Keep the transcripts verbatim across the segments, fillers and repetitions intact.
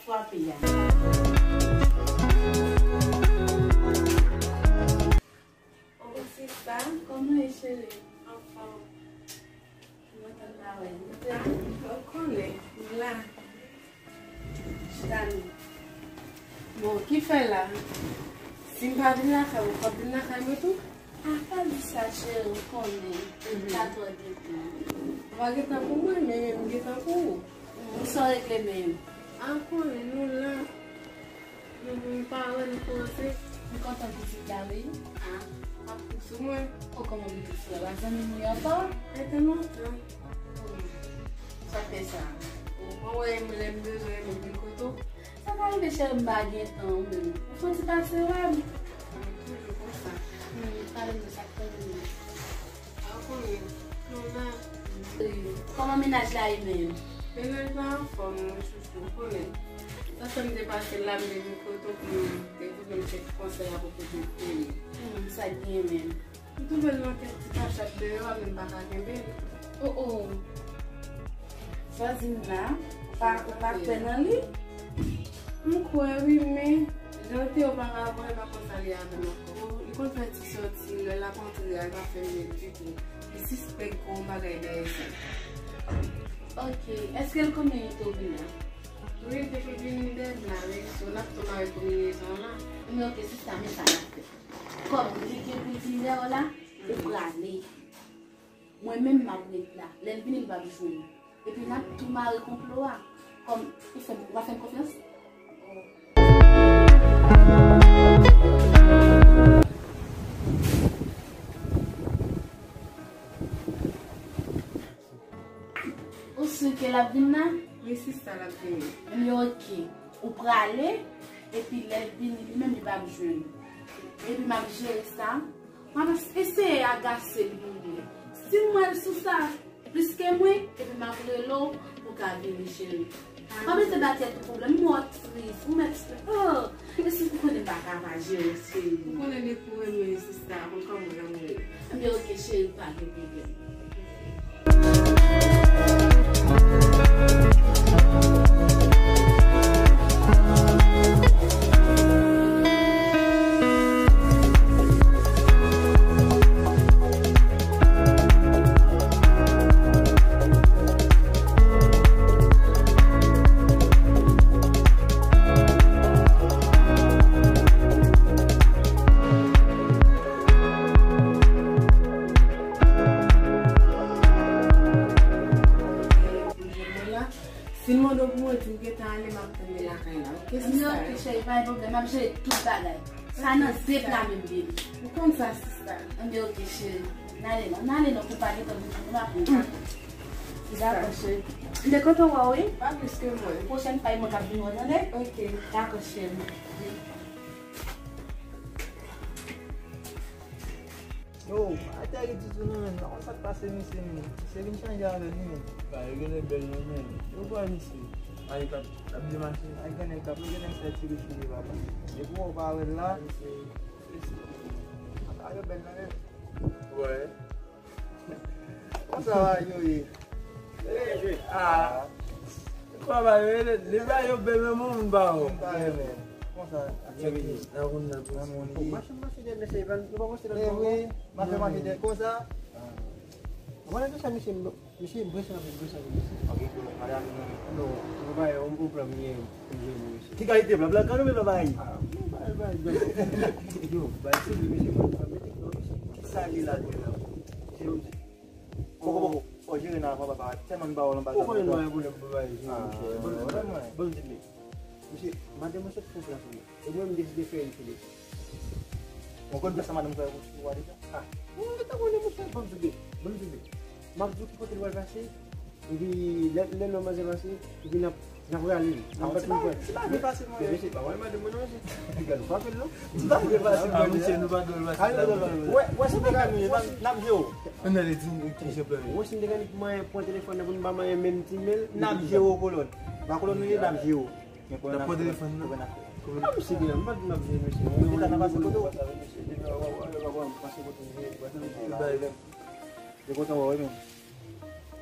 Twa peyi a. Oh, sista, kòman e, cheri? Anfòm. Mwen kontan pa wè nou. Ou konnen, m la. Chita nou. Bon, ki fè la? Si m pa vin lakay ou, w ap vin lakay mwen tou? A, pa di sa, cheri, ou konnen. Mhm. Sa twò gentan. Ou pa gentan pou mwen, men m gentan pou ou. Ou sa w regle menm? A, ou konnen, nou la. Nou, nou pa wè nou kòmanse. M kontan pitit la, wi. A, ap kou sou mwen. O, kòman pitit frè la? Zanmi m wi ankò? E te lontan. Sa fè sa. Ou pa wè m lè m bezwen m vin kote w. Sa ka rive cheri m pa gen tan ou menm. Ou fè ti pase wè m. M toujou konsa. Hmm, pale m de sa k pase menm. A, ou konnen, nou la. Kòman mennaj la ye menm? Mennaj la anfòm, wi, chouchou, ou konnen. Sa fè m te pase la, m te vin kote w pou m te vin jwenn kèk konsèy apwopo de peyi. Hmm, sa k gen menm? M twouve l nan kèk ti kachèt deyò a, men m pa ka kenbe l. O, o. Sa w di m la, ou pa, ou pa kwè nan li? M kwè wi, men jan l te ye oparavant, e pa konsa li ye avè m ankò. Li konn fè ti sòti, lè l ap antre a, li pa fè l nèt ditou. Li sispèk gen yon bagay dèyè sa. Ok, èske l konnen Tobina? Wi, l te vin dèyè m la, wi. So, n ap tou mare konbinezon an la. Men ok, sista, men sa n ap fè. Kòm li gen pou l vin dèyè w la, ou prale. Mwen menm m ap ret la. Lè l vini, li p ap jwenn. Epi n ap tou mare konplo a. Kòm ou fè m, ou pa fè m konfyans? Ou si ke l ap vin la? Wi, sista, l ap vini. Ebyen, ok. Ou prale, epi lè l vini, li menm li p ap jwenn. Epi m ap jere sa. M ap eseye agase l pou li. Si m wè l sou sa, plis ke mwen, epi m ap rele w pou w ka vini, cheri. Pa bezwen ba tèt ou pwoblèm, m wè w tris, ou mèt, oh, e si ou konnen m pa ka pa jere w, cheri. Ou konnen depi w renmen sista, konn kòman w renmen. Ebyen, ok, cheri, pa gen pwoblèm. Si l mande w pou mwen, di m gentan ale, m ap tann li lakay la, ok, sista? Ebyen, ok, cheri, pa gen pwoblèm, m ap jere tout bagay. Sa nan de pla menm, baby. Ou konn sa, sista. Ebyen, ok, cheri. N ale non, n ale non, pou pa gentan bouje, nou pa pran tan. Dakò, cheri. M te kontan wè w, wi. Pa plis ke mwen. Pwochèn fwa, e mwen k ap vin wè w, tande? Ok. Dakò, cheri. Yo, atè ri ditou non, menm. Pa konn sa k pase misye, menm. Misye vin chanje avè li, menm. Ba, yo genlè bèl non, menm. Yo kwè misye. Ay, k ap, k ap byen mache. Ay, genlè k ap, yo genlè fè ti rechire, papa. Depi w pa wè l la, misye, misye. Atè yo bèl non, menm. Wè. Konsa bagay yo ye. Ah. Kòman yo ye? Li ba yo bèl, men moun ba yo. Moun ba yo, men. Konsa, nan moun nan. Nan moun li. Mache, mache, mesye, nou pa mache nan. Eh wi, mache, mache, konsa. Mwen, tout sa, mesye, mesye, brese anpil, brese anpil, mesye. Ok, bon, madanm, non. Non, nou pa yon pwoblèm, men. Ki kalite blan? Blan kann oubyen blan mayi? Ah, blan mayi, blan mayi. Yo, bay sou li, mesye, mwen pa mete blan, mesye. Ki sa li la, la? Se yon ti. Poko, poko. Fò jere nan avan, papa. Tèlman n ba w nan bagay. Ou konnen nou pa gen pwoblèm pou bagay, mesye. Ah, mesye, bon, bon, bon, bon. Bon, di li. Mesye, madanm mwen sot fè yon plas pou mwen. E mwen, m deside fè yon file. Mwen konn plas sa madanm fè pou, pou w deja. Ah, mwen gentan konnen, mesye, ban m di w, ban m di w. M ap di w ki kote l pral pase. Epi lè, lè lòm manzè pase, epi n ap, n ap rale l. N ap bat yon pwen. Ti bagay fasil mwen. Mesye, pa wè madanm mwen non, mesye. Gade, ou pa fè l non. Ti bagay fasil mwen. Mesye, nou pa dwe pase. Wè, wè, si te ka, n ap jere w. Ann ale di m ki jan plan. Wè, si m te ka mwen pran telefòn nan pou n ba manyen menm ti men l, n ap jere w kolòn. Pa kolòn nou ye, n ap jere w. N ap pran telefòn nan. Ah, mesye, gen, m pa di m ap jere, mesye. Mwen, mwen, mwen, mwen, mwen, mwen, mwen, mwen, pase kote m ye, pase kote m ye. Yo kontan wè w, wi, menm.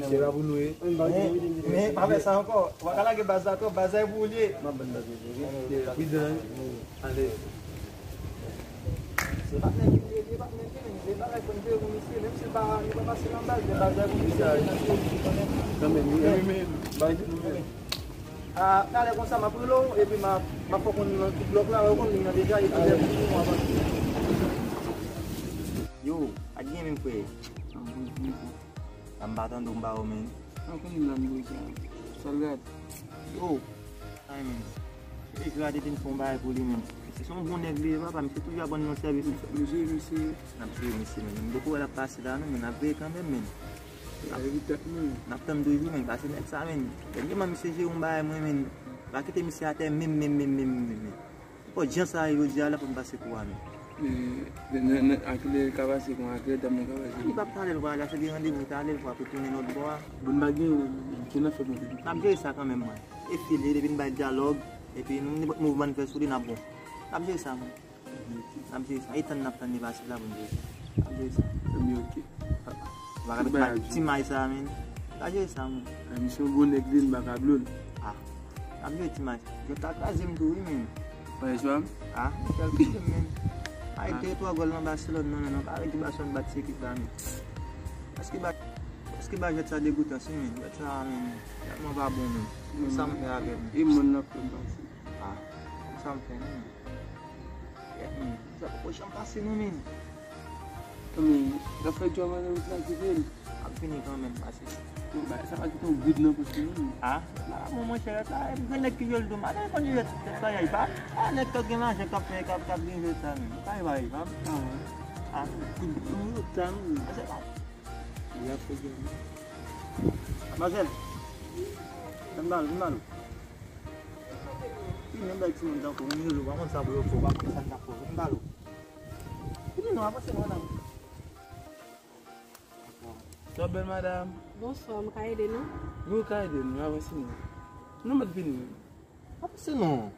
Misye pa pou nou ye. Men, men, pa fè sa ankò. Ou pa ka lage baz la twòp. Baz la e pou ou li ye. Pridan. Ale. Se patnè ki li ye, se patnè ki li ye. Se bagay fò n jere pou misye. Menm si l pa, li pa pase nan baz, men baz la e pou misye. Kanmenm, wi. Kanmenm, wi. Bagay ki nou fè. A, talè konsa, m ap rele w, epi m a, m ap fè w konn nan tout blòk la, ou konn li nan deja, epi lè pou mwen avanse. Yo, pa t gen menm frè. A, m pa tande w, m pa wè w, men. An konnen m nan bouy sa. Sa l rate? Yo, ay, men. Misye rate vin fè yon bagay pou li, men. Se yon bon nèg li ye, papa, misye toujou ap rann nou sèvis. Misye, misye. N ap jere misye, men. M poko wè l ap pase la, non, men n ap veye kanmenm, men. N ap, n ap tann toujou, men, pase nèg sa, men. Dènyèman, misye jere yon bagay, mwen, men. Pa kite misye atè, menm, menm, menm, menm, menm, menm. Nenpòt jan sa ye jodi a la pou m pase kou a, men. Men, nan, nan, a kilè l ka pase kou a, a kilè dam nan ka pase? Li p ap talè l vwayaje, se gen randevou talè l pou ap retounen lòt bò a. Bon, m pa gen, m gen nan fè mwen. N ap jere sa kanmenm, mwen. E file, depi n bay dyalòg, epi nou, nenpòt mouvman n fè sou li, n ap bon. N ap jere sa, mwen. N ap jere sa. E tann n ap tann li pase la pou n jere sa. N ap jere sa. Ebyen, oke. Ou pa ka met ti may sa, men. N ap jere sa, men. A, misye yon gwo nèg li, m pa ka blo l. A. N ap jere ti may sa. Jwèt la kraze m tou, wi, men. Wè, jwè m? A, misye al kraze m, men. Ay, de twa gòl nan Baselòn, non, non, non. Pa vle di Baselòn bat se ekip la, men. Paske ba, paske ba jwèt sa degoutan, si, men. Jwèt sa, men. Tèlman pa bon, men. Sa m fè avè l, men. E moun nan fè m pase. A, sa m fè, men. Kèt, men. Sa poko janm pase, non, men. Men, zafè djòb nan wout la, kite l. Ap fini kanmenm, pase. Bon, bagay sa pa kite yon goud nan pòch li, non. A, la, bon, monchè, sa, e gen nèg ki jwe l tou. Mwen konn jwe sa, y pa. A, nèg k ap gen lajan, k ap fè, k ap, k ap gen jwe sa, men. Pa, pa, pa. A, a. Kout, kout, sa, non. A, se pa. Y ap fè djòb. Manmzèl. Vin ba l, vin ba l. Ki menm bay timoun tankou w, menm yo, pa konn sa pou yo fè, pa konn sa n ap fè, vin ba l. Vini non, avanse non, madanm. Bonswa, bèl madanm. Bonswa, m ka ede nou? Wi, w ka ede nou, avanse non. Nou mèt vini. Avanse non.